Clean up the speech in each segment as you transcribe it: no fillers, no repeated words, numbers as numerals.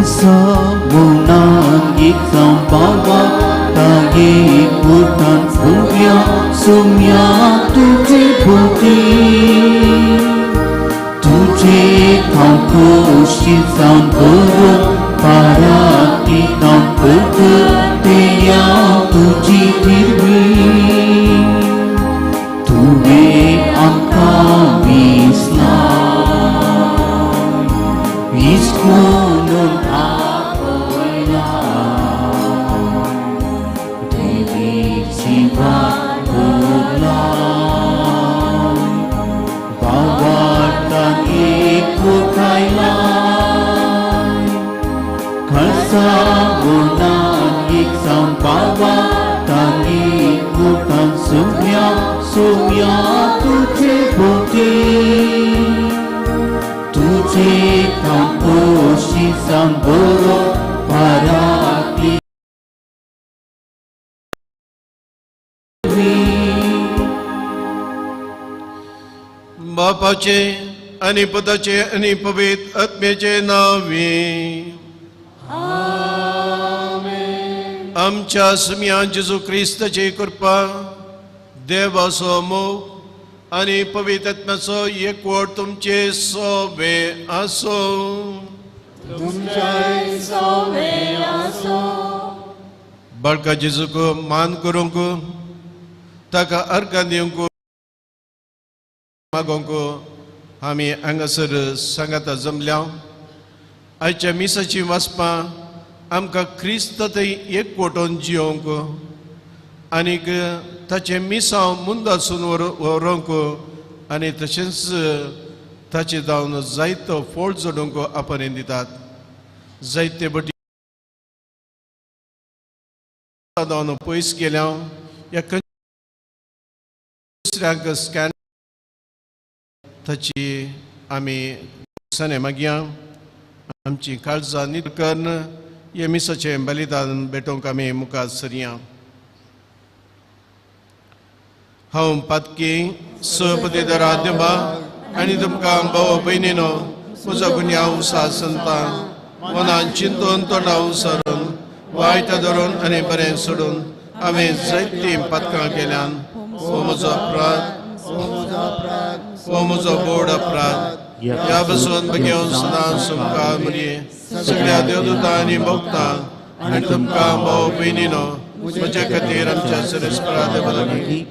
Kasamunan ikang bawa tayi utan punya sumya tuji puti tuji kampu shisam buru para ikam putu teya tuji dirvi tuve angka visla Viskunun apoila Devi Shiva Pula Bawatan ikukailai Kasamunan iksang bawatan ikutan sumya sumya tuji puti तुझे kamposhi samboro parati. बापाचे आनी पुताचे आनी पवित्र आत्म्याचे नावे आमच्या सुम्या जेजू क्रिस्ताची कृपा देवाचो मोग आनी पवित्र आत्म्याचो एकवट तुमचे सोबे आसो. बाळका जेजूक मान करूंक ताका अर्गां दिवंक मागोवंक आमी हांगासर सांगाता जमल्या. आयच्या मिसाची वाचपां आमकां क्रिस्त थंय एकवटून जियोवंक आनीक ताचें मिसांव मुंदासून व्हरूंक आनी तशेंच ताचे जावन जायतो फोळ जोडूंक आपण दितात. जायते बटी जावन पयस गेल्या ह्या दुसऱ्यांक स्कॅन ताची आमी सने मागया. आमची काळजां नित करून हे मिसाचें बलिदान भेटोवंक आमी मुखार सरया. हांव पातकी सपतीदरा देवा आनी तुमकां भाव भयणीनो म्हजो गुन्यांव सासंता मनान चिंतून तोंडाव सरून वायट धरून आनी बरें सोडून हांवें जायतीं पातकां केल्यान. हो म्हजो अपराध, हो म्हजो बोड अपराध. ह्या बसून बगेवन सदां सुमकार मुरये सगळ्या देवदूतां आनी भोगतां आनी तुमकां भाव भयणीनो म्हज्या खातीर आमच्या सरेस्परा देवा लागीं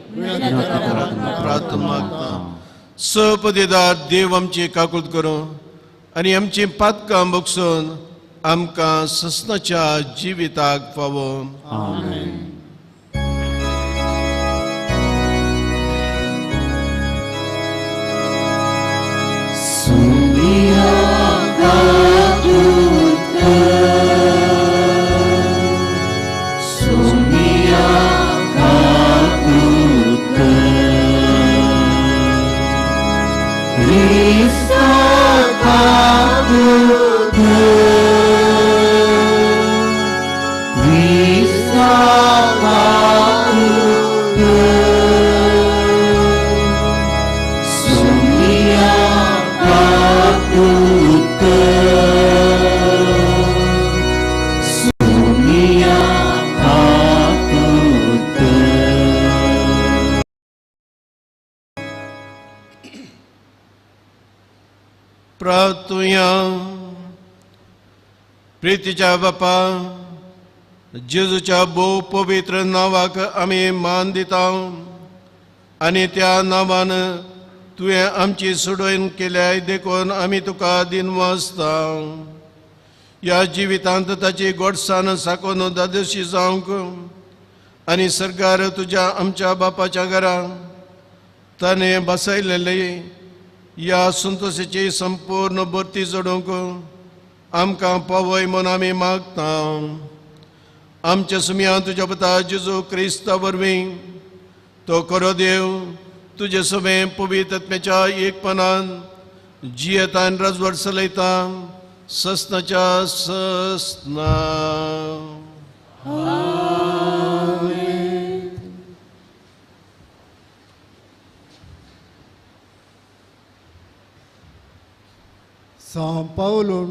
प्रार्थना मागता. सपदेदार देव आमची काकूत करूं आनी आमची पातकां बगसून आमकां ससनाच्या जिविताक फावो. आमेन. Sumia katutka, sumia katutka, Krista katutka, Krista katutka, sumia katutka, sumia katutka. प्रार्थुया. प्रितीच्या बापा जेजूच्या भोव पवित्र नांवाक आमी मान दिता आनी त्या नांवान तुवें आमची सोडोवन केल्याय देखून आमी तुका दिनवासता. ह्या जिवितांत ताची गोडसाण साकोन दादोशी जावंक आनी सरकार तुज्या आमच्या बापाच्या घरा ताणें बसयलेली ह्या संतोषाची संपूर्ण भरती जोडूंक आमकां पावय म्हूण आमी मागता. आमच्या सुमयान तुज्या पुता जेजू क्रिस्ता वरवीं तो खरो देव तुजे सवें पवित्र आत्म्याच्या एकपणान जियेता आनी राजवट चलयता ससनाच्या ससना. सां पावलून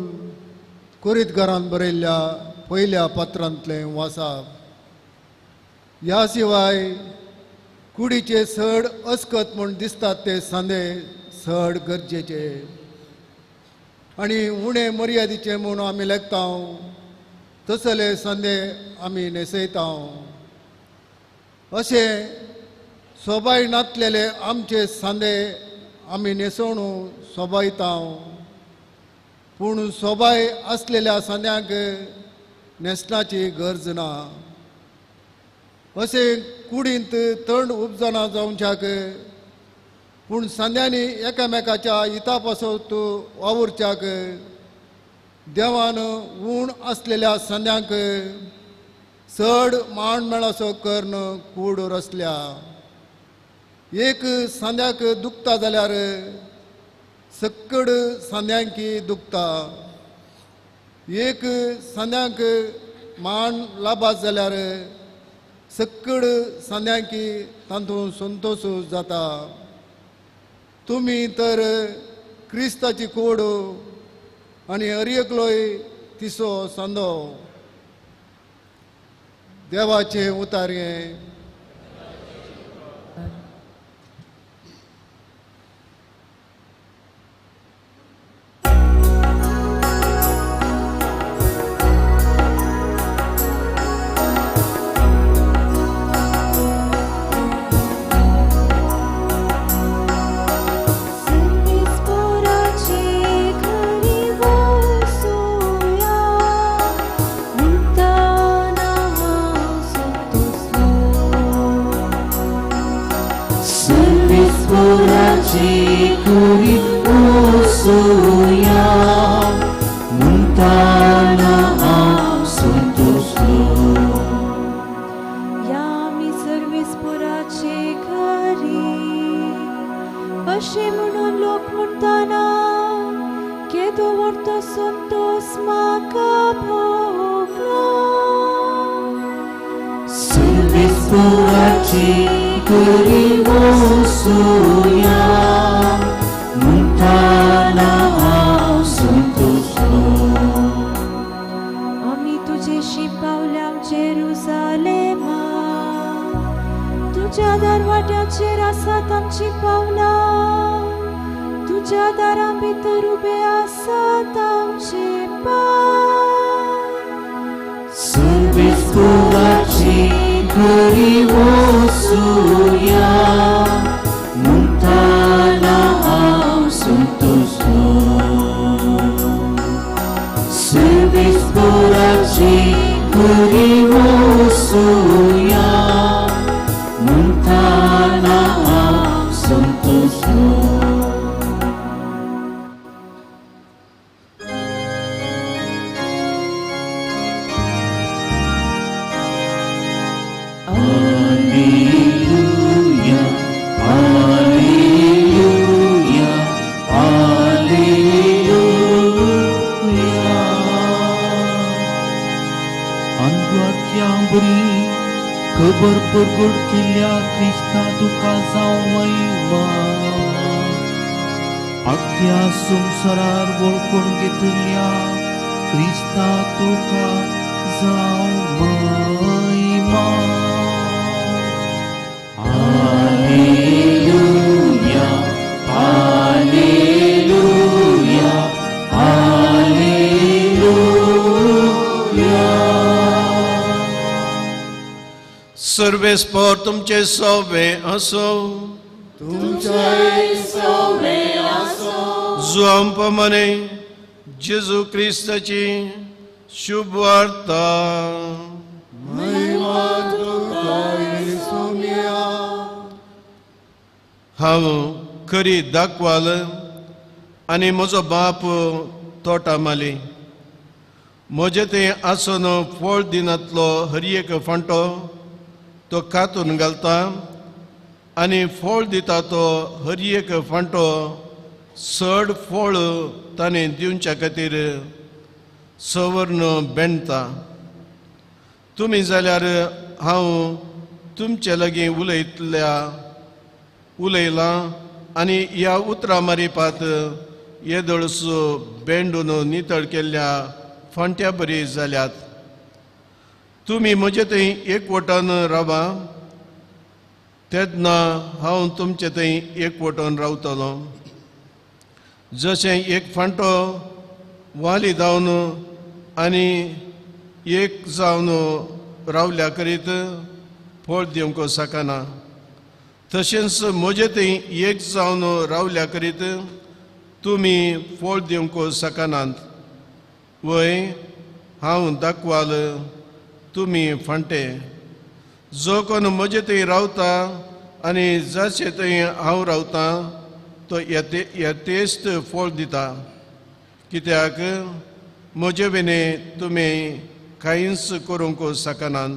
कोरीतघरान बरयल्ल्या पयल्या पत्रांतलें वासाप. ह्या शिवाय कुडीचे चड अस्कत म्हूण दिसतात ते सांदे चड गरजेचे आनी उणे मर्यादीचे म्हूण आमी लेखता तसले सांदे आमी न्हेसयता. अशें सोबाय नातलेले आमचे सांदे आमी न्हेसोवन सोबायता, पूण सोबाय आसलेल्या सांद्यांक न्हेसणाची गरज ना. अशें कुडींत तण उपजना जावच्याक पूण सांद्यांनी एकामेकाच्या हिता पासत वावुरच्याक देवान ऊण आसलेल्या सांद्यांक चड मान मेळासो कर्ण कूड रचल्या. एक सांद्याक दुखता जाल्यार सक्कड सांद्यांकी दुखता, एक सांद्यांक मान लाभात जाल्यार सक्कड सांद्यांकी तातूंत संतोश जाता. तुमी तर क्रिस्ताची कोड आनी हर एकलोय तिसो सांदो. देवाचें उतारयें. सर्वेस्पोर तुमचे सोवे असो, तुमचे सोवे असो. जुआं प्रमाणे जेजू क्रिस्ताची शुभ वार्ता. महिमा तुका येसुमिया. हांव खरी दाखवाल आनी म्हजो बाप तोटा माली. म्हजें तें आसून फळ दिनांतलो हर एक फांटो तो कातून घालता आनी फळ दिता तो हर एक फांटो चड फळ ताणें दिवच्या खातीर सवर्ण बेणता. तुमी जाल्यार हांव तुमचे लागीं उलयलां आनी ह्या उतरां मारिपात येदोळसो बेंडून नितळ केल्ल्या फांट्या बरी जाल्यात. तुमी म्हजे थंय एकवटान रावा, तेन्ना हांव तुमचे थंय एकवटान रावतलो. जशें एक फांटो वाली जावन आनी एक जावन रावल्या करीत फळ दिवंक शकना, तशेंच म्हजे थंय एक जावन रावल्या करीत तुमी फळ दिवंक शकनात. वय हांव दाखवाल, तुमी फांटे. जो कोण म्हजे थंय रावता आनी जाचे थंय हांव रावतां तो यथेश्ट फळ दिता, कित्याक म्हजे विणे तुमी कांयच करूंक शकनात.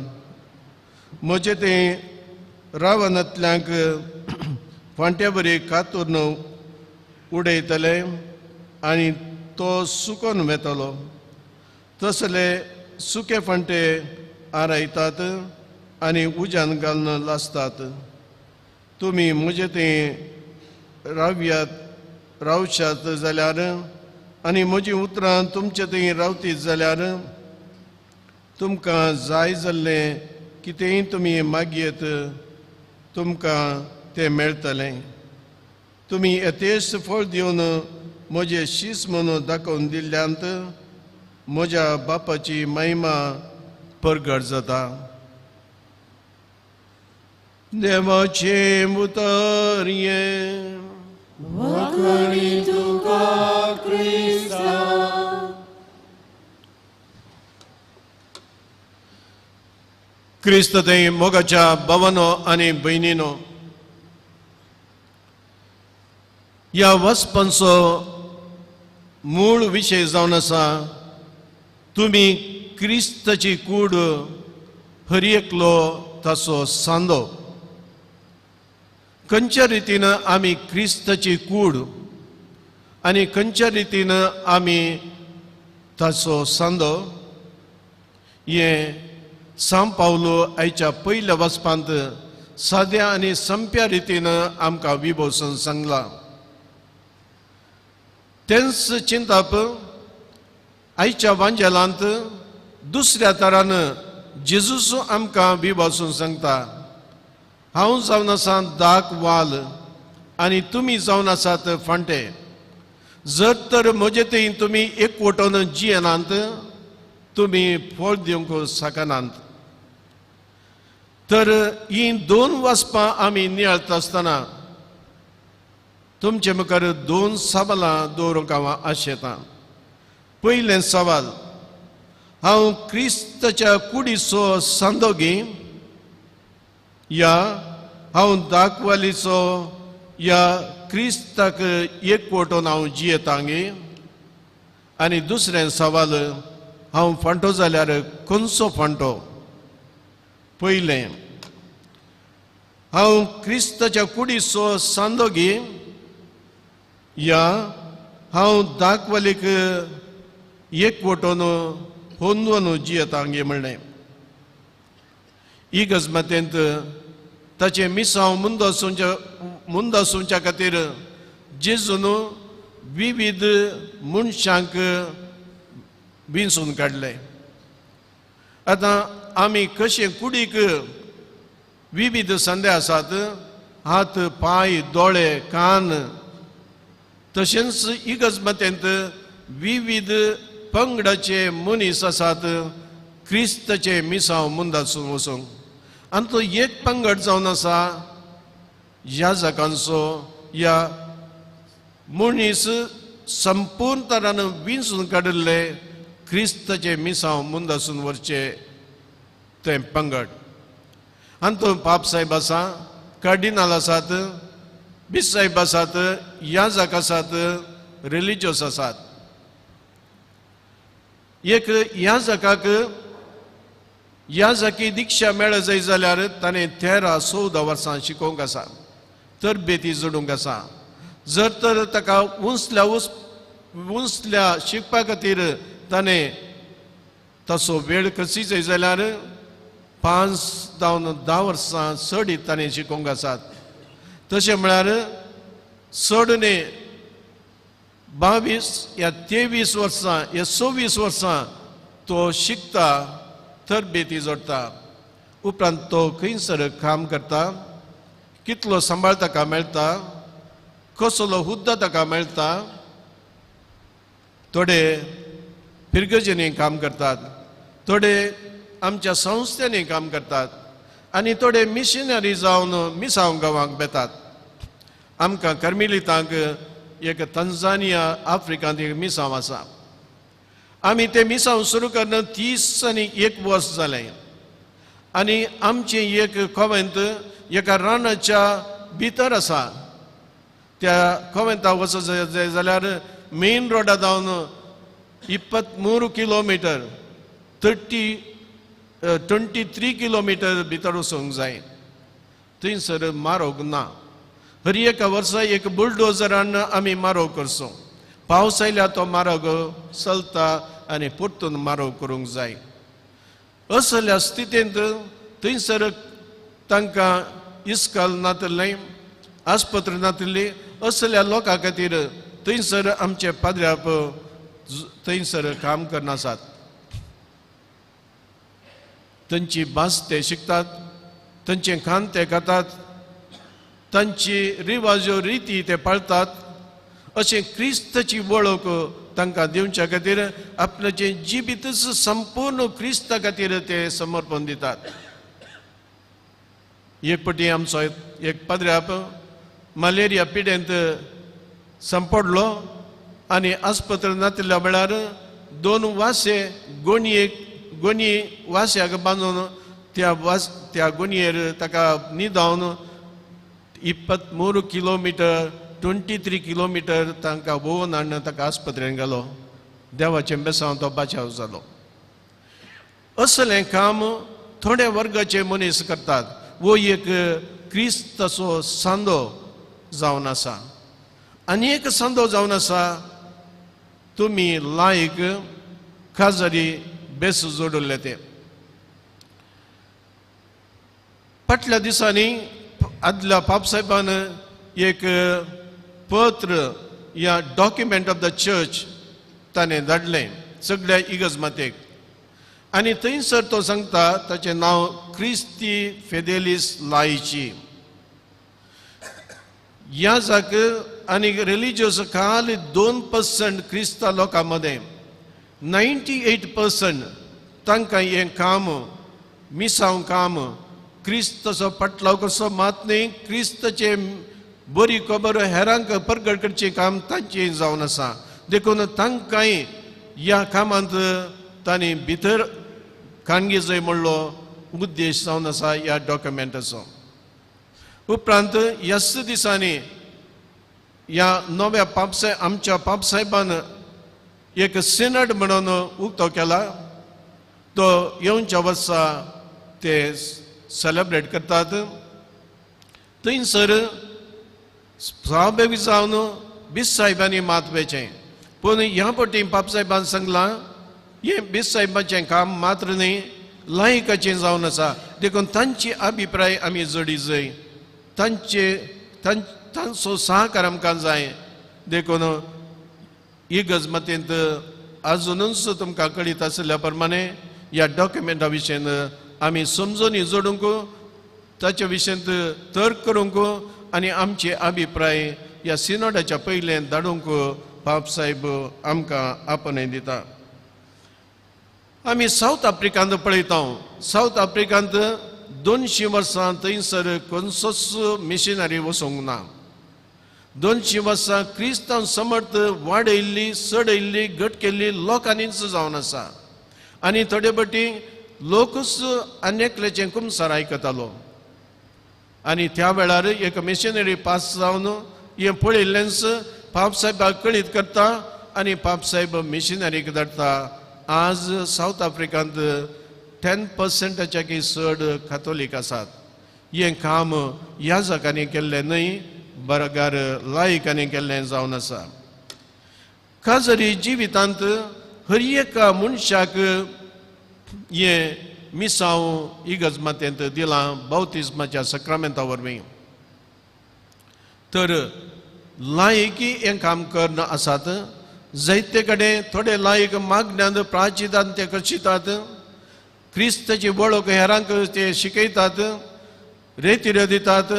म्हजे थंय रावनातल्यांक फांट्या बरी कातून उडयतले आनी तो सुकोन वेतलो. तसले सुके फांटे आरायतात आनी उज्यान घालून लासतात. तुमी म्हजे थंय रावयात रावशात जाल्यार आनी म्हजीं उतरां तुमचे थंय रावतीत जाल्यार तुमकां जाय जाल्लें कितेंय तुमी मागयेत, तुमकां तें मेळटलें. तुमी यथेश्ट फळ दिवन म्हजें शीस म्हणून दाखोवन दिल्ल्यांत म्हज्या बापाची महिमा परगट जाता. देवाचें उतर हें. वाखणी तुका क्रिस्ता. क्रिस्त थंय मोगाच्या भावानो आनी भयणीनो, ह्या वचपांचो मूळ विशय जावन आसा तुमी क्रिस्ताची कूड हर एकलो ताचो सांदो. खंयच्या रितीन आमी क्रिस्ताची कूड आनी खंयच्या रितीन आमी ताचो सांदो हें सांव पावलो आयच्या पयल्या वचपांत साद्या आनी संप्या रितीन आमकां विभोसन सांगलां. तेंच चिंतप आयच्या वांजेलांत दुसऱ्या तरान जेजूस आमकां विभासून सांगता, हांव जावन आसा दाक वाल आनी तुमी जावन आसात फांटे. जर तर म्हजे थंय तुमी एकवटून जियेनात, तुमी फळ दिवंक शकनात. तर हीं दोन वाचपां आमी नियाळता आसतना तुमचे मुखार दोन सवालां दवरूंक हांव आशेतां. पयलें सवाल, हांव क्रिस्ताच्या कुडीचो सांदोगी या हांव दाखवालीचो या क्रिस्ताक एकवटून हांव जियेतां गे? आनी दुसरें सवाल, हांव फांटो जाल्यार खंयचो फांटो? पयलें, हांव क्रिस्ताच्या कुडीचो सांदोगी या हांव दाखवालीक एकवटून होंदून जियेतां गे म्हणलें. ही गजमतेंत ताचें मिसांव मुंद आसूच्या खातीर जेजून विविध मनशांक विंचून काडले. आतां आमी कशें कुडीक विविध संदे आसात, हात पांय दोळे कान, तशेंच इगजमतेंत विविध पंगडाचे मनीस आसात क्रिस्ताचे मिसांव मुंदासून वचूंक. आनी तो एक पंगड जावन आसा याजकांचो या मनीस संपूर्ण तरान विंचून काडिल्ले क्रिस्ताचे मिसांव मुंदासून व्हरचे तें पंगड. आनी तो पाप साहेब आसा, कार्डिनाल आसात, बीस साहेब आसात, याजक आसात, रिलिजियस आसात. एक याजकाक याजकी दीक्षा मेळ जाय जाल्यार ताणें 13-14 वर्सां शिकोवंक आसा, तरबेती जोडूंक आसा. जर तर ताका उंचल्या उंचल्या शिकपा खातीर ताणें ताचो वेळ कशी जाय जाल्यार 5 जावन 10 वर्सां चड ताणें शिकोवंक आसात. तशें म्हळ्यार चड न्ही 22 या 23 वर्सां या 26 वर्सां तो शिकता, तरबेती जोडटा, उपरांत तो खंयसर काम करता, कितलो सांबाळ ताका मेळटा, कसलो हुद्दो ताका मेळटा। थोडे फिरगर्जेंनी काम करतात, थोडे आमच्या संस्थांनी काम करतात आनी थोडे मिशनरी जावन मिसांव गांवांक बेतात। आमकां कर्मिलितांक एक तंजानिया आफ्रिकांत एक मिसांव आसा। आमी ते मिसांव सुरू करून 31 वर्स जालें आनी आमचें एक कोवेंत एका रानाच्या भितर आसा। त्या कोवेंता वचत जाल्यार मेन रोडा जावन 23 किलोमिटर 23 किलोमिटर भितर वचूंक जाय। थंयसर मारोग ना। हर एका वर्सा एक बुलडोजरान आमी मारोग करचो। पावस आयल्यार तो मारोग चलता आनी परतून मारोग करूंक जाय। असल्या स्थितींत थंयसर तांकां इस्काल नातलें, आस्पत्र नातली। असल्या लोकां खातीर थंयसर आमचे पाद्र्याप थंयसर काम करनासात। तांची भास ते शिकतात, तांचें खाण ते खातात, तांची रिवाज्यो रिती ते पाळतात। अशें क्रिस्ताची वळख तांकां दिवच्या खातीर आपल्याचें जिवीतच संपूर्ण क्रिस्ता खातीर ते समर्पण दितात। एक पटी आमचो एक पाद्र्याप मलेरिया पिडेंत सांपडलो आनी आस्पत्र नातिल्ल्या वेळार 2 वासे गोणयेक गोणी वास्याक बांदून त्या गोणयेर ताका न्हिदावन 23 किलोमिटर 23 किलोमिटर तांकां भोंवून हाडून ताका आस्पत्रेन घालो। देवाचें बेसांव तो बाचाव जालो। असलें काम थोड्या वर्गाचे मनीस करतात। वो एक क्रिस्ताचो सांदो जावन आसा आनी एक सांदो जावन आसा। तुमी लायक खाजरी बेस जोडले ते फाटल्या दिसांनी आदल्या पापसाहेबान एक पत्र या डॉक्युमेंट ऑफ the church ताणें धाडलें सगळ्या इगर्ज मातेक आनी थंयसर तो सांगता ताचें नांव क्रिस्ती फेदेलीस लायची। ह्या जाक आनी रिलिजियस खाली 2% क्रिस्ता लोकां मदें 98% तांकां हें काम मिसांव काम क्रिस्ताचो पाटलाव कसो मात न्ही, क्रिस्ताचें बरी खबर हेरांक परगट करचें काम तांचें जावन आसा। देखून तांकांय ह्या कामांत तांणी भितर खाणगी जाय म्हणलो उद्देश जावन आसा ह्या डॉक्युमेंटाचो। उपरांत ह्याच दिसांनी ह्या नव्या पापसाहेब आमच्या पापसाहेबान एक सिनड म्हणून उक्तो केला। तो येवच्या वर्सा ते सेलेब्रेट करतात। थंयसर साबेवी जावन बीस साहेबांनी मात वेचें, पूण ह्या पटी पापसाहेबान सांगलां हें बीस साहेबाचें काम मात्र न्ही, लायकाचें जावन आसा। देखून तांची अभिप्राय आमी जोडी जाय, तांचे तांचो सहकार आमकां जाय। देखून इगर्ज मतींत आजुनूच तुमकां कळीत आशिल्ल्या प्रमाणे ह्या डॉक्युमेंटा विशयन आमी समजून जोडूंक, ताच्या विशयंत तर्क करूंक आनी आमचे अभिप्राय ह्या सिनोडाच्या पयलें धाडूंक पापसाहेब आमकां आपणें दिता। आमी सावथ आफ्रिकांत पळयता। सावथ आफ्रिकांत 200 वर्सां थंयसर खंयचोच मिशनरी वचूंक ना। 200 वर्सां क्रिस्तांव समर्थ वाडयल्ली चडयल्ली घट केल्ली लोकांनीच जावन आसा आनी थोडे पटी लोकूच आनी एकल्याचें कुमसार आयकतालो आनी त्या वेळार एक मिशनरी पास जावन हें पळयल्लेंच पापसाहेबाक कळीत करता आनी पापसाहेब मिशनरीक धाडटा। आज सावथ आफ्रिकांत 10%च्या की चड कातोलीक आसात। हें काम ह्या जाकांनी केल्लें न्हय, बरगार लायकांनी केल्लें जावन आसा। खाजरी जिवितांत हर एका मनशाक हें मिसांव इगर्ज मातेंत दिलां बावतिज्माच्या सक्रामेंता वरवीं। तर लायकी हें काम करून आसात। जायते कडेन थोडे लायक मागण्यान प्राचितान ते करशितात, क्रिस्ताची वळख हेरांक ते शिकयतात, रेतिऱ्यो दितात,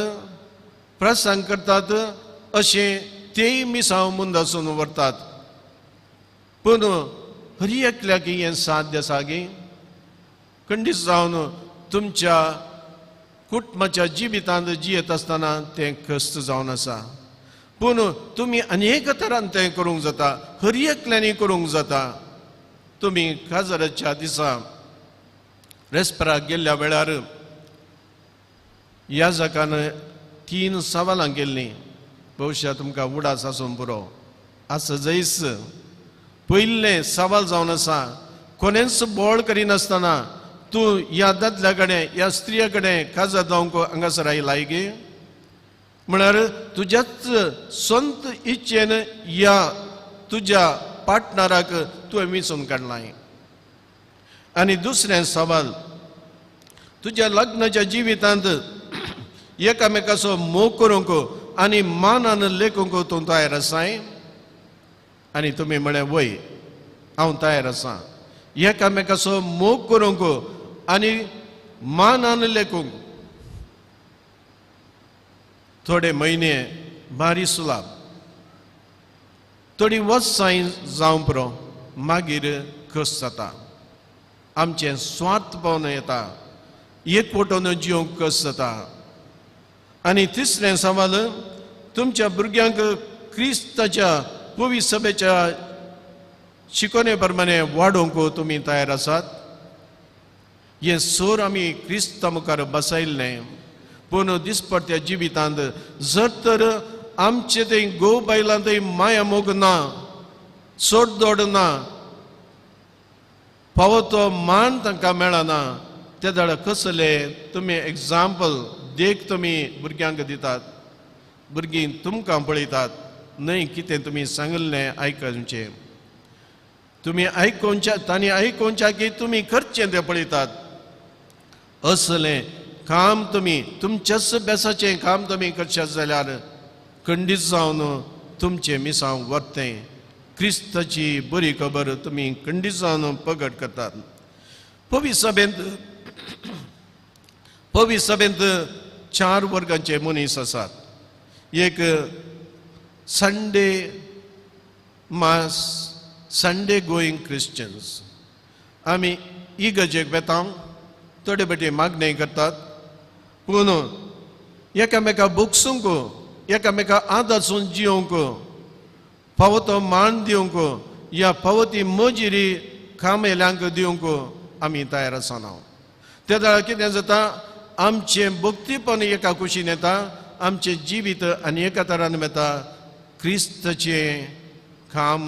प्रसंग करतात, अशें तेय मिसांव मुंदासून व्हरतात. पूण हरी एकल्याक हें साध्य आसा गे? खंडीत जावन तुमच्या कुटुंबाच्या जिवितांत जियेत आसतना तें कश्ट जावन आसा. पूण तुमी अनेक तरान तें करूंक जाता, हर एकल्यांनी करूंक जाता. तुमी काजाराच्या दिसा रेस्पराक गेल्ल्या वेळार ह्या जाकान 3 सवालां केल्लीं, भविश्या तुमकां उडास आसून पुरो. आसा जैस पयलें सवाल जावन आसा, कोणेंच बोळ करिनासतना तूं ह्या दादल्या कडेन ह्या स्त्रिया कडेन काजार जावंक हांगासर आयलाय गे? म्हळ्यार तुज्याच संत इच्छेन ह्या तुज्या पार्टनराक तुवें विंचून काडलाय. आनी दुसरें सवाल, तुज्या लग्नाच्या जिवितांत एकामेकाचो मोग करूंक आनी मानान लेखूंक तूं तयार आसाय? आनी तुमी म्हळें वय, हांव तयार आसा एकामेकाचो मोग करूंक आनी मानान लेखूंक. थोडे म्हयने भारी सुलाब, थोडी वर्सां जावं पुरो, मागीर कस जाता, आमचें स्वार्थपण येता, एकवटून जिवंक कस जाता. आनी तिसरें सवाल, तुमच्या भुरग्यांक क्रिस्ताच्या पवित्र सभेच्या शिकोवणे प्रमाणे वाडोवंक तुमी तयार आसात? हें सोर आमी क्रिस्ता मुखार बसयल्लें, पूण दिसपट्ट्या जिवितांत जर तर आमचे थंय घोव बायलां थंय माया मोग ना, सोडदोड ना, फावो तो मान तांकां मेळना, ते वेळार कसले तुमी एग्जाम्पल देख तुमी भुरग्यांक दितात? भुरगीं तुमकां पळयतात न्हय कितें तुमी सांगिल्लें आयकुचें, तुमी आयकुच्या तांणी आयकुच्या की तुमी करचें तें पळयतात. असलें काम तुमी तुमच्याच बेसाचें काम तुमी करशात जाल्यार खंडीत जावन तुमचें मिसांव वरतें क्रिस्ताची बरी खबर तुमी खंडीत जावन प्रगट करतात. पवित्र सभेंत 4 वर्गांचे मनीस आसात. एक Sunday mass, Sunday going Christians. आमी इगर्जेक वेता, थोडे बेटे मागणें करतात, पूण एकामेका भोगसूंक, एकामेका आदासून जिवंक, फावो तो मान दिवंक या फावो ती मजुरी कामेल्यांक दिवंक आमी तयार आसना. ते वेळार कितें जाता, आमचें भक्तीपण एका कुशीन येता, आमचें जिवीत आनी एका तरान येता, क्रिस्ताचें काम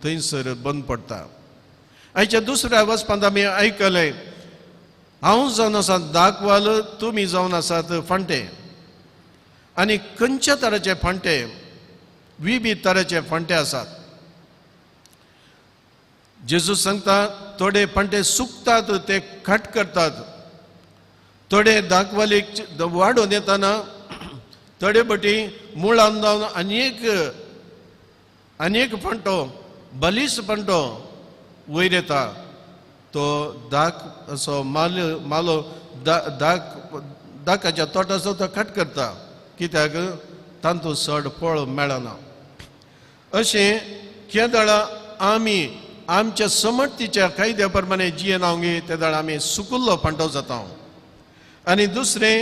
थंयसर बंद पडटा. आयच्या दुसऱ्या वचपांत आमी आयकलें, हांव जावन आसा दाखवाल, तुमी जावन आसात फांटे. आनी खंयच्या तराचे फांटे, विविध तराचे फांटे आसात. जेजू सांगता थोडे फांटे सुकतात, ते खट करतात, थोडे दाखवालीक वाडोवन येतना थोडे बटी मुळान जावन अनेक फांटो, बलीस फांटो वयर येता. तो दाक असो मालो दाकाच्या तोटाचो तो खट करता, कित्याक तांतूं चड फळ मेळना. अशें केदळा आमी आमच्या समर्थीच्या कायद्या प्रमाणे जियेना गे, तेदळा आमी सुकुल्लो फांटो जाता. आनी दुसरें,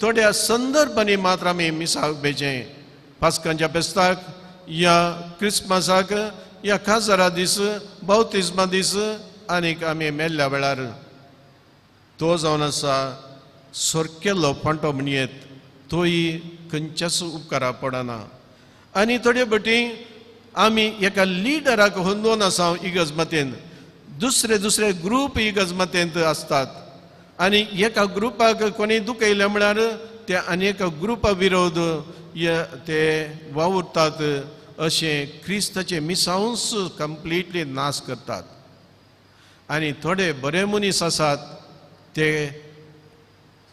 थोड्या संदर्भांनी मात्र आमी मिसाक बेचें, पास्कांच्या फेस्ताक या क्रिसमसाक या काजारा दीस, बावतिज्मा दीस, आनीक आमी मेल्ल्या वेळार तो जावन आसा सोरकेल्लो फांटो म्हणयेत, तोय खंयच्याच उपकारा पडना. आनी थोडे बटी आमी एका लिडराक होंदोवन आसा इगर्ज मतेन, दुसरे दुसरे ग्रूप इगर्ज मतेंत आसतात आनी एका ग्रुपाक कोणी दुखयलें म्हळ्यार ते आनी एका ग्रुपा विरोध ते वावुरतात. अशें क्रिस्ताचें मिसांवूच कंप्लिटली नाश करतात. आनी थोडे बरे मनीस आसात ते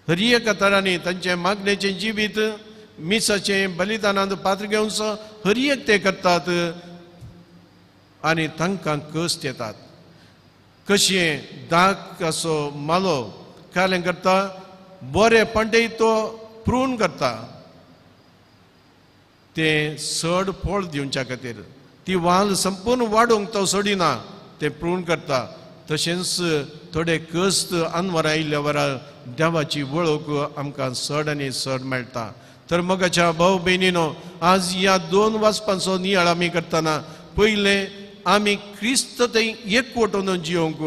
हर एका तरांनी तांचें मागणेचें जिवीत, मिसाचें बलिदानांत पात्र घेवचो हर एक ते करतात. आनी तांकां कश्ट येतात. कशें दाग असो मालो कालें करता, बरे पंडे तो प्रून करता, तें चड फळ दिवच्या खातीर. ती वाल संपूर्ण वाडूंक तो सोडिना, तें प्रून करता. तशेंच थोडे कश्ट अनवर आयिल्ल्या वरां देवाची वळख आमकां चड आनी चड मेळटा. तर मोगाच्या भाव भयणीनो, आज ह्या दोन वाचपांचो नियाळ आमी करतना पयलें आमी क्रिस्त थंय एकवटून जियोंक,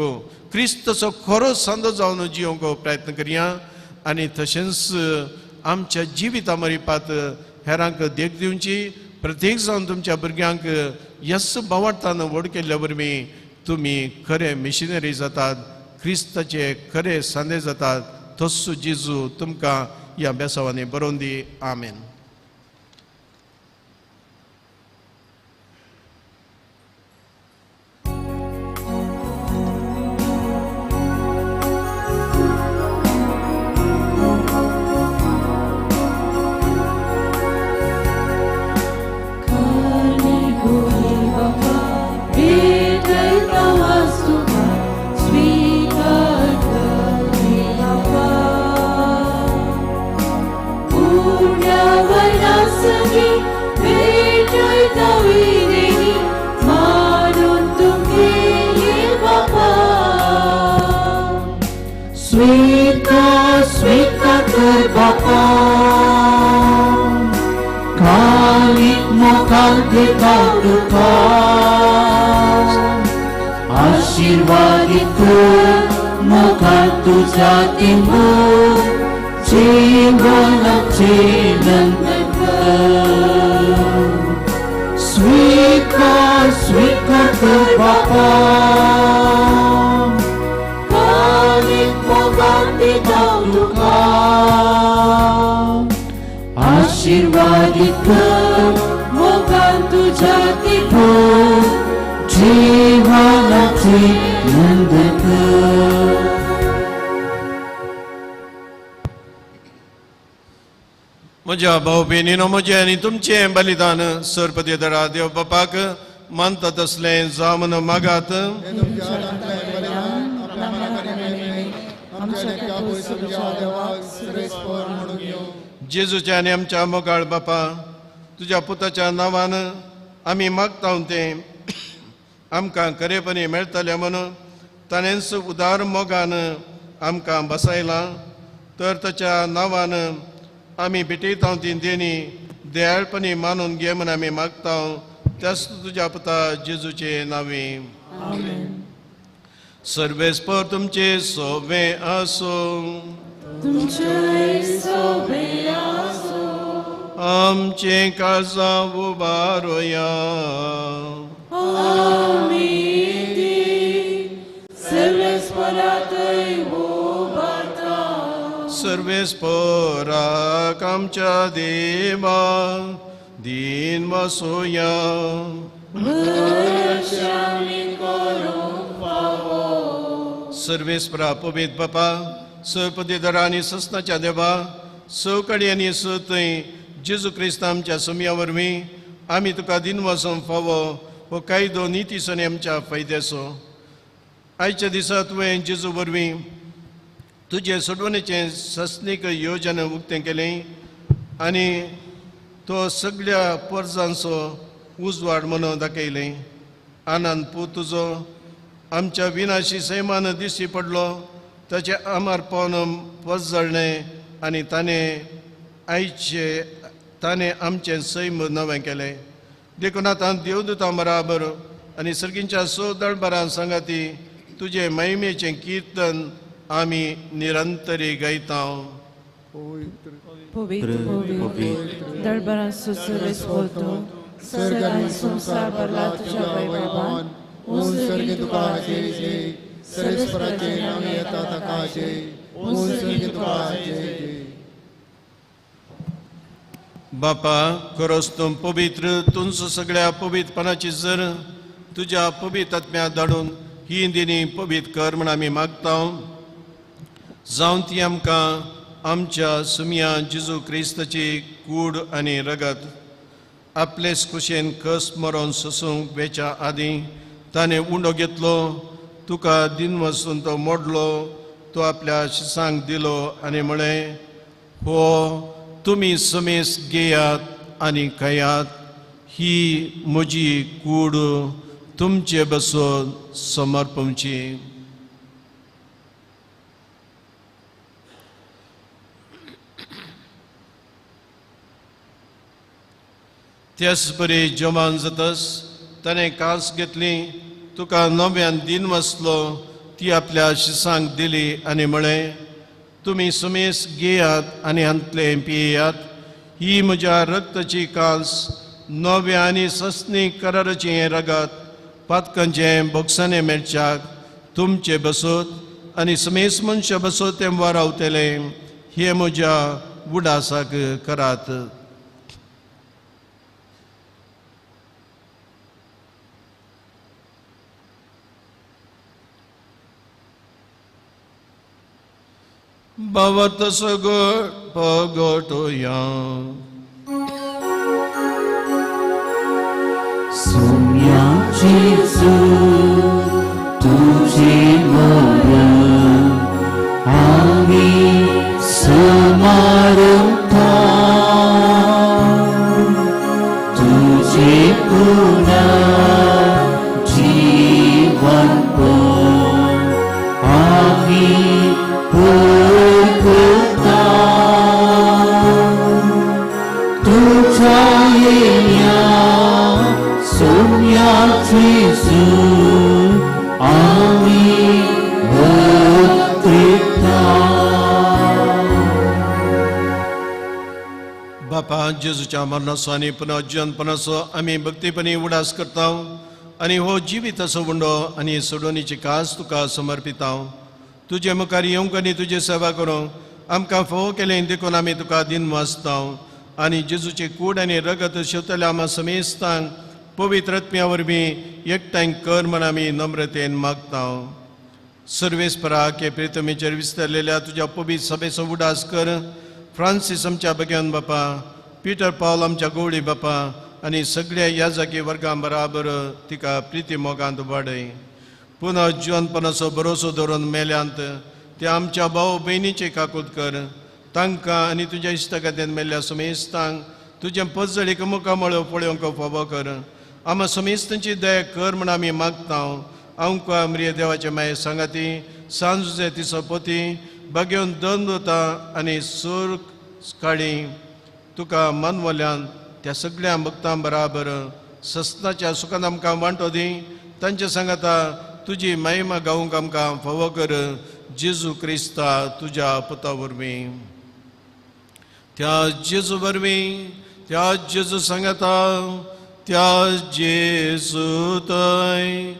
क्रिस्तचो खरो संद जावन जियोंक प्रयत्न करया आनी तशेंच आमच्या जिविता मरिपात हेरांक देख दिवची. प्रत्येक जावन तुमच्या भुरग्यांक यस भावार्थान व्हड केल्ल्या वरवीं तुमी खरे मिशनरी जातात, क्रिस्ताचे खरे सांदे जातात. तस्सो जेजू तुमकां ह्या बेसावांनी बरोवन दी. आमेन. स्वीकार स्वीकार कर बापा, कालीक मुखार दिता तुका, आशीर्वादीत कर मुखार तुझ्या तिंबूर, जीवनाचे नंदन कर. स्वीकार स्वीकार कर बापा, आशीर्वादित कर मुखार तुझ्या तिंबूर, जीवनाचे नंदन कर. म्हज्या भाव भयणीनो, म्हजें आनी तुमचें बलिदान सरपती दरा देव बापाक मानता तसलें जावं म्हूण मागात. जेजूच्या आनी आमच्या मोगाळ बापा, तुज्या पुताच्या नांवान आमी मागता तें आमकां खरेपणी मेळटलें म्हणून ताणेंच उदार मोगान आमकां बसयलां. तर ताच्या नांवान आमी भेटयता ती देणी दयाळपणी मानून घे म्हूण आमी मागता, त्याच तुज्या पुता जेजूचे नांवे. सर्वेस्पर तुमचे सोवे आसूं. आमचे काळजां उबारोया. सर्वेस्पराक आमच्या देवा दीन वसोया. सर्वेस्परा पवित्र बापा, सरपती दरा आनी ससनाच्या देवा, सवकडी आनी सतय जेजू क्रिस्त आमच्या सुमया वरवीं आमी तुका दिनवासूंक फावो हो कायदो नितीचो आनी आमच्या फायद्याचो. आयच्या दिसा तुवें जेजू वरवीं तुजे सोडवणेचें सस्नीक योजन उक्तें केलें आनी तो सगळ्या परजांचो उजवाड म्हणून दाखयलें. आनंद पूत तुजो आमच्या विनाशी सैमान दिश्टी पडलो, ताचें आमारपण पजळ्ळें आनी ताणें आमचें सैम नवें केलें. देखून आतां देवदूतां बराबर आनी सर्गींच्या स दळबरां सांगाती तुजें महिमेचें किर्तन आमी निरंतरी गायता. पवित्र पवित्र दळबरांचो सर्वेस्पर तूं, सर्ग आनी संवसार भरला तुज्या वैभवान. ओम स्वर्गी तुका जय जय, सर्वेस्पराचे नांव येता ताका जय, ओम स्वर्गी तुका जय जय. बापा, खरोच तूं पवित्र, तुमचो सगळ्या पवित्रपणाची जर तुज्या पवित्र आत्म्या धाडून ही दिनी पवित्र कर म्हूण आमी मागता. जावन ती आमकां आमच्या सुमया जेजू क्रिस्ताची कूड आनी रगत आपलेच कुशेन कस मरोन सोसूंक वेच्या आदीं ताणें उंडो घेतलो, तुका दिन वचून तो मोडलो, तो आपल्या शिसांक दिलो आनी म्हळें, हो तुमी समेस घेयात आनी खायात, ही म्हजी कूड तुमचे बसून समर्पणची. त्याच बरी जेवण जातस ताणें कास घेतली, तुका नव्यान दिन वसलो, ती आपल्या शिसांक दिली आनी म्हळें, तुमी सुमेस घेयात आनी हांतलें पियेयात, ही म्हज्या रक्ताची कास, नव्या आनी सस्नी कराराचें हें रगत पातकांचें बोगसाणें मेळच्याक तुमचे बसत आनी समेस मनशां बसत तें वारावतलें, हें म्हज्या उडासाक करात. भवत सगळ पगटोया. सोम्या जेजू तुझे मरण आमी समारंभा, तुझे पुनः जीवन आमी पुरता, तुझ्या येण्या सोम्या जेजू आमी भक्तिता. बापा, जेजूच्या मरणाचो आनी पुनर्जनपणाचो आमी भक्तीपणी उडास करता आनी हो जिविताचो उंडो आनी सोडोवणीची कास तुका समर्पिता. तुजे मुखार येवंक आनी तुजी सेवा करूंक आमकां फावो केलें देखून आमी तुका दिन वाचता आनी जेजूची कूड आनी रगत शेवतल्या आमा समेस्तांक पवित्र आत्म्या वरवीं एकठांय कर म्हण आमी नम्रतेन मागता. सर्वेस्परा के प्रितमेचेर विस्तारलेल्या तुज्या पवित्र सभेचो उडास कर. फ्रांसीस आमच्या बग्यान बापा, पिटर पावल आमच्या गवळी बापा आनी सगळ्या याजाकी वर्गां बराबर तिका प्रिती मोगांत वाडय. पुनः जिवनपणाचो भरोसो धरून मेल्यांत ते आमच्या भाव भयणीचे काकूत कर. तांकां आनी तुज्या इश्टागतीन मेल्ल्या समेस्तांक तुजें पजळीक मुखामळ पळोवंक फावो कर. आमा समेस्तांची दया कर म्हण आमी मागता. आमकां म्रिय देवाचे माये सांगाती सांजुजे तिसो पोती बागेवन दंद वता आनी सूर काळी तुका मनवल्यान त्या सगळ्या भक्तां बराबर सस्नाच्या सुखान आमकां वांटो दी. तांचे सांगाता तुजी महिमा गावंक आमकां फावो कर. जेजू क्रिस्ता तुज्या पुता वरवीं, त्या जेजू वरवीं, त्या जेजू सांगाता, त्या जेजू थंय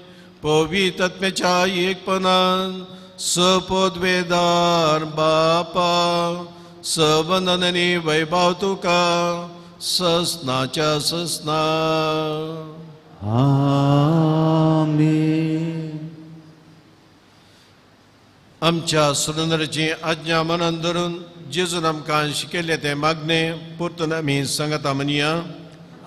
पवित्र आत्म्याच्या एकपणान सपदवेदार बापा सवंदन आनी वैभव तुका ससनाच्या ससना. आमेन. आमच्या सुरेंद्राची आज्ञा मनान धरून जेजून आमकां शिकयल्लें तें मागणें परतून आमी सांगता म्हणया.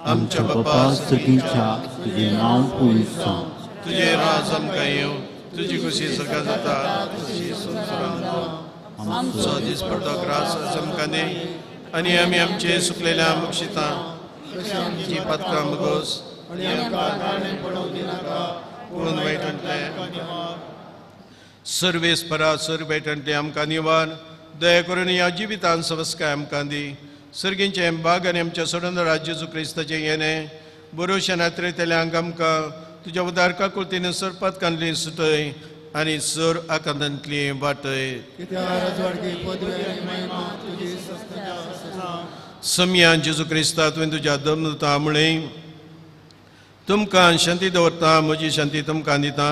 आमच्या बापा सगळींच्या तुजें नांव पवित्र जावं, तुजें राज आमकां येवं, तुजी खुशी सरकार जाता तशी संवसारांत. आमचो दिसपडतो ग्रास आमकां दी आनी आमी आमचे सुकलेल्या बक्षितां जी पातकां बगोस पूण वायटांतलें सर्वेस्परा सर्व वायटांतलें आमकां निवार. दया करून ह्या जिवितान सवस्काय आमकां दी. सर्गींचें बाग आनी आमच्या सोडंदरा जेजू क्रिस्ताचें येणें बरोवशा नात्रेतल्यांक आमकां तुज्या उदार काकुळतीन सरपात कांदली सुटय आनी सर आकांतांतली वाटय. सम्या जेजू क्रिस्ता तुवें तुज्या दमदुता म्हळें, तुमकां शांती दवरता, म्हजी शांती तुमकां दिता.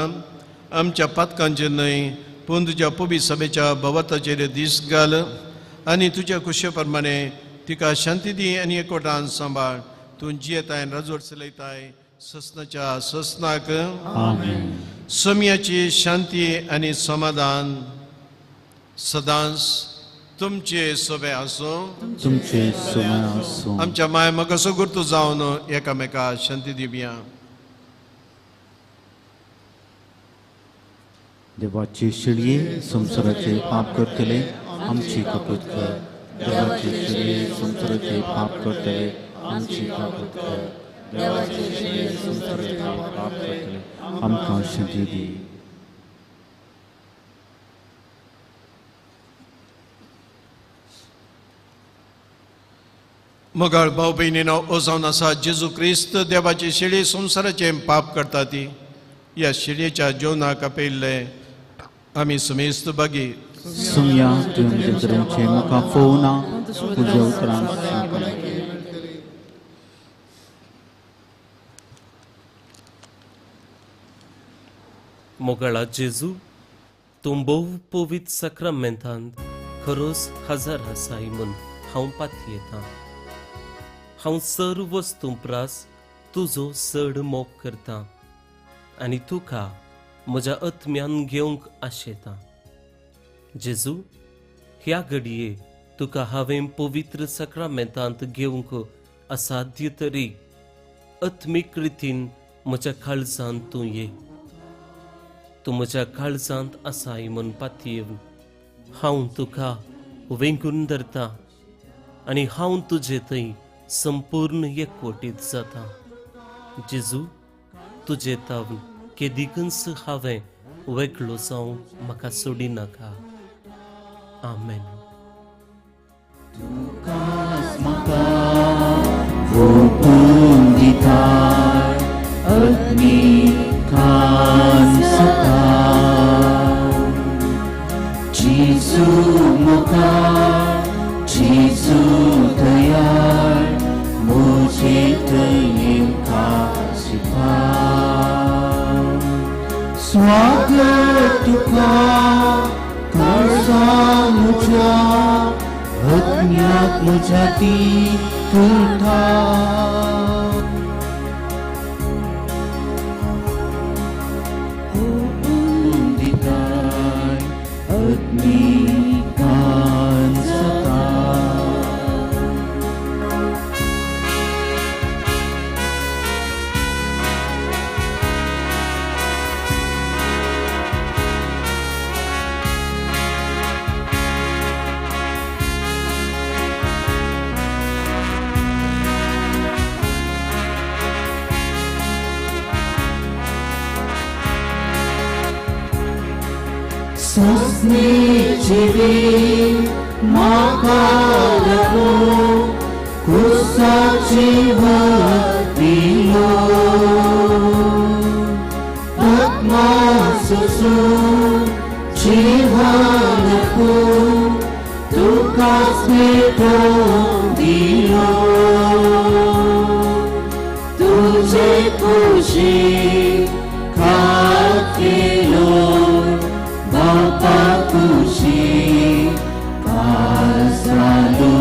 आमच्या पातकांचेर न्हय पूण तुज्या पवित्र सभेच्या भवताचेर दीस घाल आनी तुज्या खुशे प्रमाणे तिका शांती दी आनी एकवटान सांबाळ. तूं जियेताय रजवट चलयताय ससनाच्या ससनाक. आमेन. सम्याची शांती आनी समाधान सदांच तुमचे सोबे आसूं. तुमचे सोबे आसूं. आमच्या माय मगसो गुर्तू जावन एकामेका शांती दिवया. देवाचे शिळये संवसाराचे पाप करतले आमची कपत कर. देवाचे शिळये संवसाराचे पाप करतले आमची कपत कर. देवाचे शिळये संवसाराचे पाप करतले आमकां शांती दी. मोगाळ भाव भयणीनो, ओ जावन आसा जेजू क्रिस्त देवाची शिळी संवसाराचें पाप करता ती ह्या शिळयेच्या जेवणाक आपयल्ले आमी सुमेस्त बागी. सुमया तुवें म्हज्या म्हाका फोवना तुज्या उतरान. मोगाळा जेजू, तूं भोव पवित्र साक्रामेंतांत खरोच हजार आसाय म्हूण हांव पातयेतां. हांव सर्व वस्तूं प्रास तुजो चड मोग करतां आनी तुका म्हज्या आत्म्यान घेवंक आशेतां. जेजू, ह्या घडये तुका हांवें पवित्र साक्रामेंतांत घेवंक असाध्य तरी आत्मीक रितीन म्हज्या काळजांत तूं ये. तूं म्हज्या काळजांत आसाय म्हूण पातयेवन हांव तुका वेंगून धरतां आनी हांव तुजे थंय संपूर्ण एकवटीत जाता. जेजू, तुजे तावन केदिकूच हांवें वेगळो जावं म्हाका सोडिनाका. आमेन. तुकाच म्हाका ओपून दिताय अग्निकान सताय. जेजू मुखार जेजू दयाळ मुझे तयेंका शिपाय. स्वागत तुका करसा मुझ्या अज्ञात मुझ्या ती तुथा. दिताय अग्निकान सताय. सस्नी जिवी म्हाका लागू कुसाची दिलो. आत्मा सुसू जीवनकू तुकाच भेटो दिलो. तुझे कुशी खाकेलो बापा कुशी कासालो.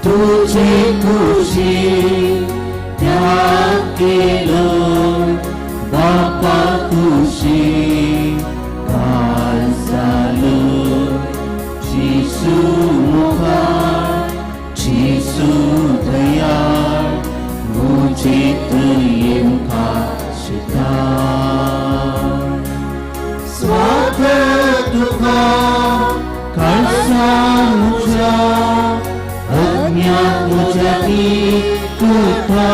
तुझे कुशी त्याग केलो बापा कुशी कासालो. जेजू मुखार जेजू दयाळ मुझे तयेंका शिता. स्वागत तुका काळसा मुझ्या अज्ञात मुझ्या ती तुथा.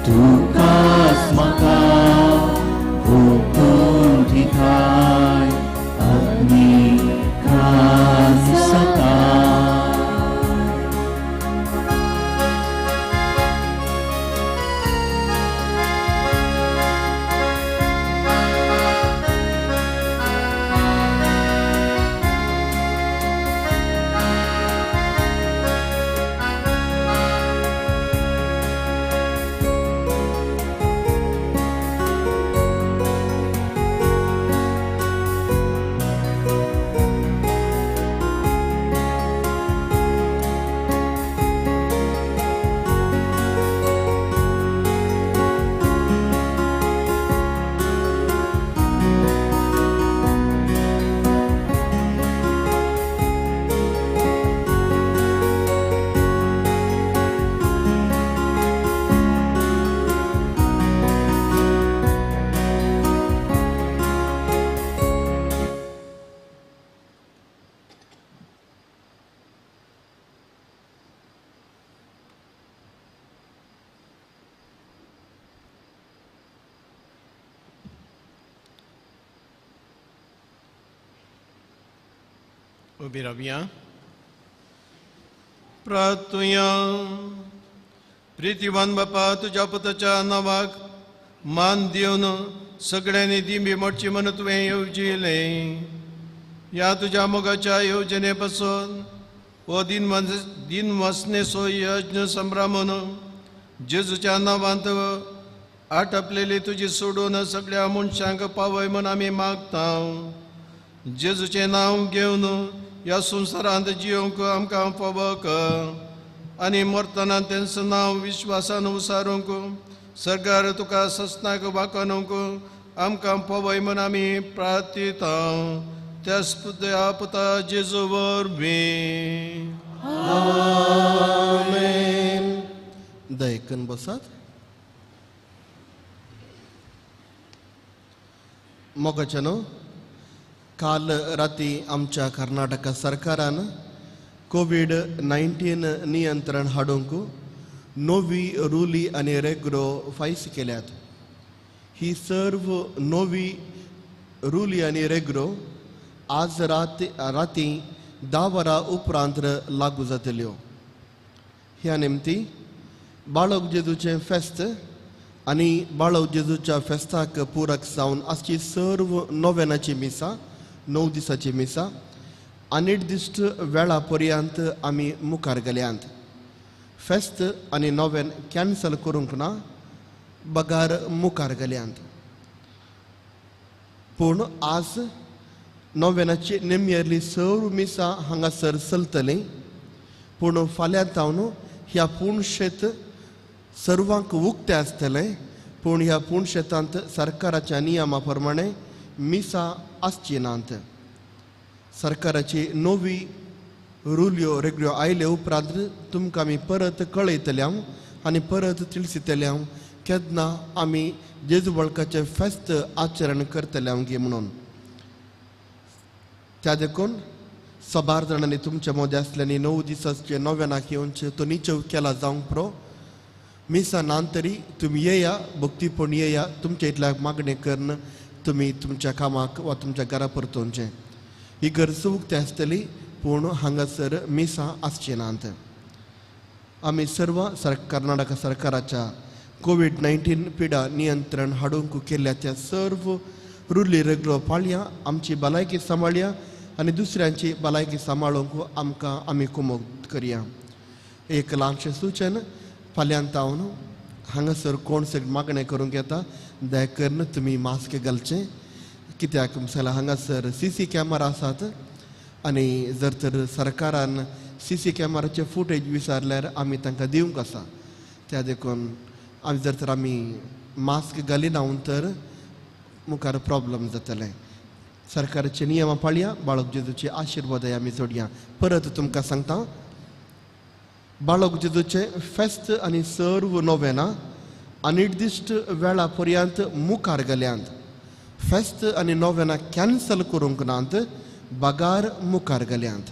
तुकाच म्हाका ओपून दिताय अग्निकान सताय. उबी रावया. प्रार्थुया. प्रितीवान बापा, तुज्या पुताच्या नांवाक मान दिवन सगळ्यांनी दिंबी मोडची म्हूण तुवें येवजिलें. ह्या तुज्या मोगाच्या येवजणे पासून हो दिनवासनेचो यज्ञ संभ्रमून जेजूच्या नांवांत आटपलेली तुजी सोडून सगळ्या मनशांक पावय म्हूण आमी मागता. जेजूचें नांव घेवन ह्या संवसारांत जियोंक आमकां फावो कर आनी मरतना तेंचो नांव विश्वासान उसारूंक सरकार तुका सस्नाक वाकणूंक आमकां पावय म्हूण आमी प्रार्थिता. त्याच पुता जेजू वरवीं. आमेन. दयकन बसात. मोगाच्यानो, काल राती आमच्या कर्नाटक सरकारान कोवीड 19 नियंत्रण हाडूंक नवी रुली आनी रेग्रो फायस केल्यात. ही सर्व नवी रुली आनी रेग्रो आज राती 10 वरां उपरांत लागू जातल्यो. ह्या निमती बाळक जेजूचें फेस्त आनी बाळक जेजूच्या फेस्ताक पुरक जावन आजची सर्व नोवेनाची मिसां, 9 दिसाची मिसां अनिर्दिश्ट वेळा पर्यंत आमी मुखार गेल्यांत. फेस्त आनी नोवेन कॅन्सल करूंक ना, बगार मुखार गेल्यांत. पूण आज नोवेनाची निमयेरली सर्व मिसां हांगासर चलतलीं. पूण फाल्यां तावन ह्या पूण शेत सर्वांक उक्तें आसतलें. पूण ह्या पूण शेतांत सरकाराच्या नियमा प्रमाणे मिसां आसची नात. सरकाराची नवी रुल्यो रेगड्यो आयले उपरांत तुमकां आमी परत कळयतले हांव आनी परत तिळसितले हांव केन्ना आमी जेजू वळखाचें फेस्त आचरण करतले हांव गे म्हणून. त्या देखून सबार जाणांनी तुमच्या मदें आसल्यांनी 9 दिसाचे नव्यानाक येवचें तो निचेव केला जावंक प्रो. मिसां नान तरी तुमी येया, भक्तीपण येया, तुमच्या इतल्याक मागणें करून तुमी तुमच्या कामाक वा तुमच्या घरा परतोवचें. ही गरज उक्ती आसतली, पूण हांगासर मिसां आसची नात. आमी सर्व कर्नाटक सरकाराच्या कोवीड 19 पिडा नियंत्रण हाडूंक केल्ल्या त्या सर्व रुली रेगलो पाळया, आमची भलायकी सांबाळया आनी दुसऱ्यांची भलायकी सांबाळूंक आमकां आमी कुमोक करया. एक ल्हानशें सूचन, फाल्यां तावन हांगासर कोण सगळें मागणें करूंक येता दया करून तुमी मास्क घालचें. कित्याक जाल्यार हांगासर CC camera आसात आनी जर तर सरकारान CC कॅमेराचे फुटेज विचारल्यार आमी तांकां दिवंक आसा. त्या देखून आमी जर तर आमी मास्क घालिना तर मुखार प्रॉब्लम जातलें. सरकाराचे नियमां पाळया, बाळक जेजूचे आशिर्वादय आमी जोडया. परत तुमकां सांगता, बाळक जेजूचें फेस्त आनी सर्व नोवेनां अनिर्दिश्ट वेळा पर्यंत मुखार गेल्यांत. फेस्त आनी नोवेनां कॅन्सल करूंक नात, बगार मुखार गेल्यांत.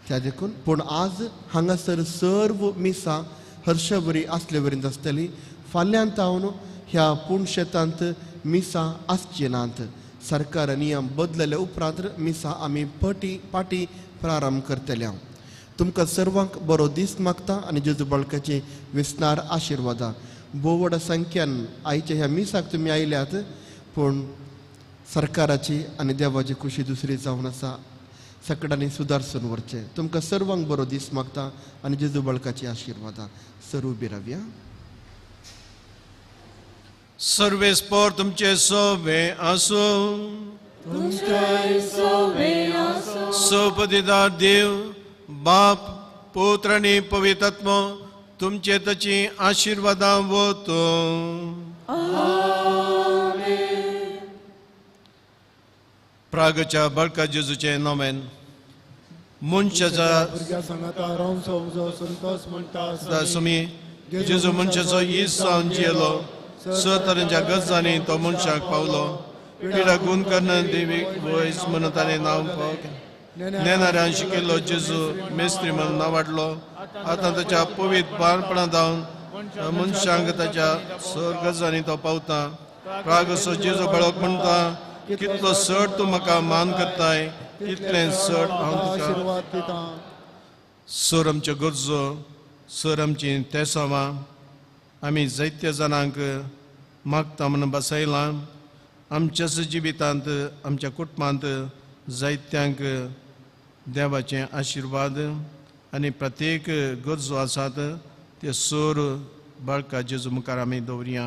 त्या देखून पूण आज हांगासर सर्व मिसां हर्षवरी आसले वरीं आसतली. फाल्यां तावन ह्या पूण शेतांत मिसां आसची नात. सरकार नियम बदलले उपरांत मिसां आमी पाटी प्रारंभ करतले. तुमकां सर्वांक बरो दीस मागता आनी जेजू बाळकाचे विस्नार आशिर्वादा. भोव व्हड संख्यान आयच्या ह्या मिसाक तुमी आयल्यात, पूण सरकाराची आनी देवाची खुशी दुसरी जावन आसा. सगळ्यांनी सुदारसून व्हरचें. तुमकां सर्वांक बरो दीस मागता आनी जेजू बाळकाची आशिर्वादा. सर उबी रावया. सर्वेस्पोर तुमचे सोबे आसूं. सोपदिदार देव बाप पुत्र आनी पवित्र आत्मो तुमचे ताची आशिर्वादां वतो. प्रागच्या बाळका जेजूचें नोवेन. मनशाच्या सुमी जेजू मनशाचो इस जावन जियेलो. स तरेच्या गजांनी तो मनशाक पावलो. पिडा गुण कर्ण देवीक वयस म्हणून ताणें नांव पाव नेणाऱ्यान शिकयल्लो जेजू मेस्त्री म्हणून नांवाडलो. आतां ताच्या पवित्र बाळपणा जावन मनशांक ताच्या सर गजांनी तो पावता. प्रागसो जेजू बाळक म्हणटा, कितलो सड तूं म्हाका मान करताय, तितलें चड हांव तुका आशिर्वाद दिता. सर आमच्यो गरजो, सर आमची तेसांवां आमी जायत्या जाणांक मागता म्हणून बसयलां. आमच्याच जिवितांत आमच्या कुटुंबांत जायत्यांक देवाचे आशिर्वाद आनी प्रत्येक गरजो आसात ते सर बाळका जेजू मुखार आमी दवरया.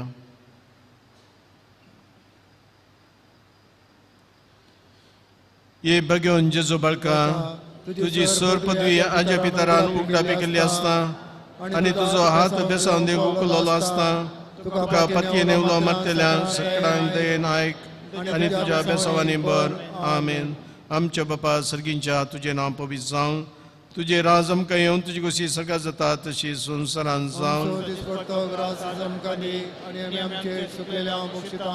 ये बघेवन जेजू बाळका, तुजी सर पदवी आज्या पितरान उगडापी केल्ली आसता आनी तुजो हात बेसावन देव उखलोलो आसता. तुका पतयेन उलो मारतल्या सगळ्यांक दयेन आयक आनी तुज्या बेसावांनी बर. आमेन. आमच्या बापा सर्गींच्या, तुजें नांव पवित्र जावं, तुजें राज आमकां येवन, तुजी गोशी सगळ्या जाता तशी संवसारान जावं. दिसपडतो ग्रास आमकां दी आनी आमी आमचे सुकलेल्या मोक्षिता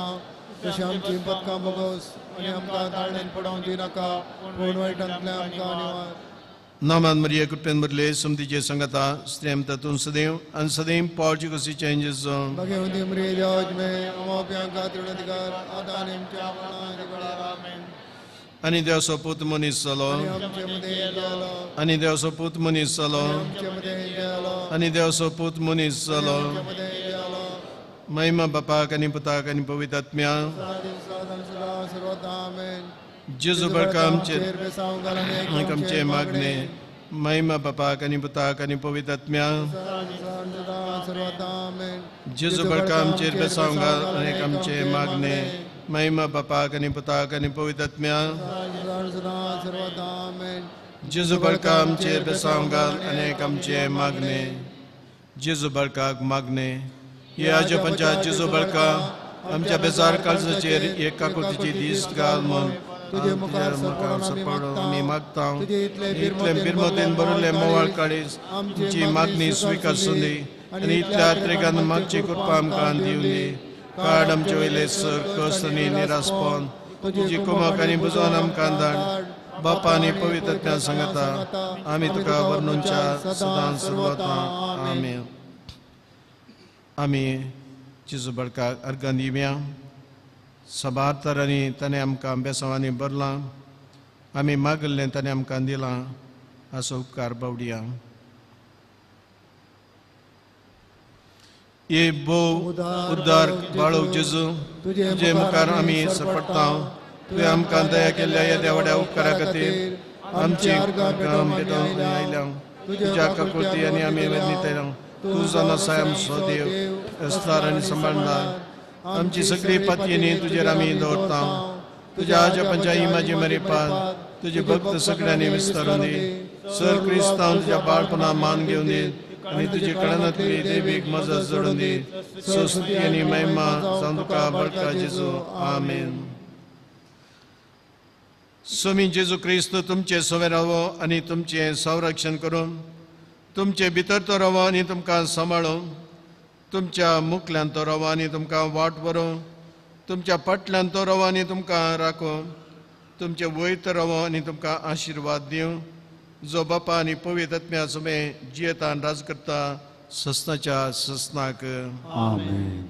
तशी आमची पदकां बोगोस आनी आमकां ताळणेन पडोवंक दिनाका, पूण वायटांतल्यान आमकां निवार. नामान मरिया, कृपेन भरले, समतीचे संगता, स्त्रियम तातूंत सदैव आनी सदैव पावची कशी चेंजीस जावं. बघेवन दी मरिये, देवाजमे अमाप्यांका तृणाधिकार आतां आनी आमच्या मरणाच्या वेळार. आनी देवाचो पूत मनीस जालो, आमचे मदें जालो, आनी देवाचो पूत मनीस जालो, आमचे मदें जालो, आनी देवाचो पूत मनीस जालो. आमचे मदें जालो. महिमा बापाक आनी पुताक आनी पवित्र आत्म्या. जेजू बाळका, आमचेर आमचे मागणे. महिमा बापाक आनी पुताक आनी पवित्र आत्म्या. जेजू बाळका, आमचेर बेसांव घाल आनी आमचे मागणे. महिमा बापाक आनी पुताक आनी पवित्र आत्म्या. जेजू बाळका, आमचेर बेसांव घाल आनी आमचे मागणे. जेजू बाळकाक मागणे. हे आज्या पंचा जेजू बाळका, आमच्या बेजार काळजाचेर एक काकुळतीची दीस घाल म्हूण तुजे मुखार सपडून आमी मागता. इतले बिरमतीन भरिल्ले मोवाळ काळीज आमची मागणी स्विकारून दी आनी इतल्या त्रेगान मागची कृपा आमकां दिवन दी. काड आमचे वयले सर कश्ट आनी निरासपण, तुजी कुमक आनी बुजोवन आमकां धाड. बापा आनी पवित्र आत्म्या सांगता आमी तुका वर्णूनच्या सदां सर्वता. आमेन. आमी जेजू बाळकाक अर्गां दिवया. सबार तरांनी ताणें आमकां बेसांवांनी भरलां, आमी मागल्लें ताणें आमकां दिलां, असो उपकार बावडया. हे भोव उद्धार बाळोव जेजू, तुजे मुखार आमी सपडटा. तुवें आमकां दया केल्ल्या ह्या व्हड्या उपकारा खातीर आमची अर्गां पेटोवन आयल्या. तुज्या काकुळती आनी आमी वेदनीत तूं जावन आसा आमचो देव, असणार आनी सांबाळणार. आमची सगळी पातयेनी तुजेर आमी दवरता. तुज्या आज्या पंचा इमाजी मरेपान तुजे भक्त सगळ्यांनी विस्तारून दी. सर क्रिस्तांव तुज्या बाळपणा मान घेवन दी आनी तुजे कळनांतली देवीक मजत जोडून दी. स्तुती आनी महिमा जावं तुका बळका जेजू. आमेन. स्वामी जेजू क्रिस्त तुमचे सवे रावो आनी तुमचें संरक्षण करूं, तुमचे भितर तो रावो आनी तुमकां सांबाळूं, तुमच्या मुखल्यान तो रावो आनी तुमकां वाट व्हरूं, तुमच्या फाटल्यान तो रावो आनी तुमकां राखूं, तुमचे वयर तो रावो आनी तुमकां आशिर्वाद दिवं, जो बापा आनी पवित्र आत्म्या सुमे जियेतान राज करता ससनाच्या ससनाक. आमेन.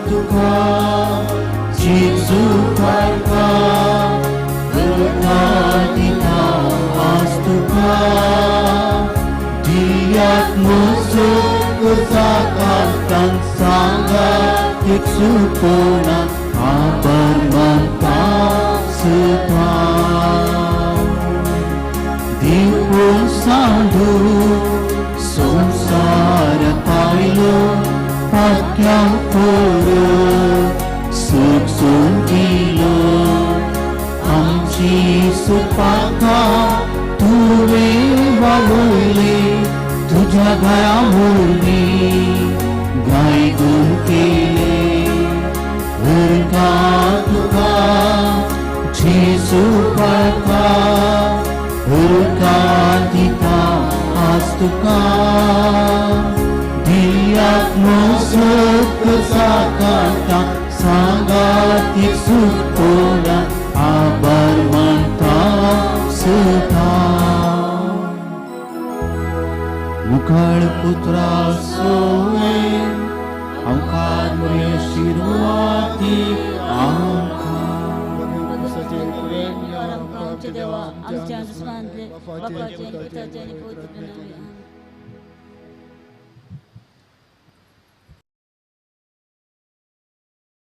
तुका जेजू बाळका, अर्गां दिता आज तुका, दियात म्हजो जाकांतांक सांगा एक सुपोना आभार मानता सदां. दिवून सांडू संवसारांत आयलो पाक्यां करून सुख दिलो, आमची सुपाका तुवें वावयली, तुज्या घाया वरवीं गाय गुंतले. अर्गां तुका जेजू बाळका, अर्गां दिता आज तुका, दियात म्हजो जाकांता सांगात सुपोना आभार मानता सदां. दुखाळ पुत्रा सोवे आमकां मुरे शिरवाती आमकां आमच्या देवा आमच्या दुस्मानांतले बापाचे पुताचे आनी पवित्र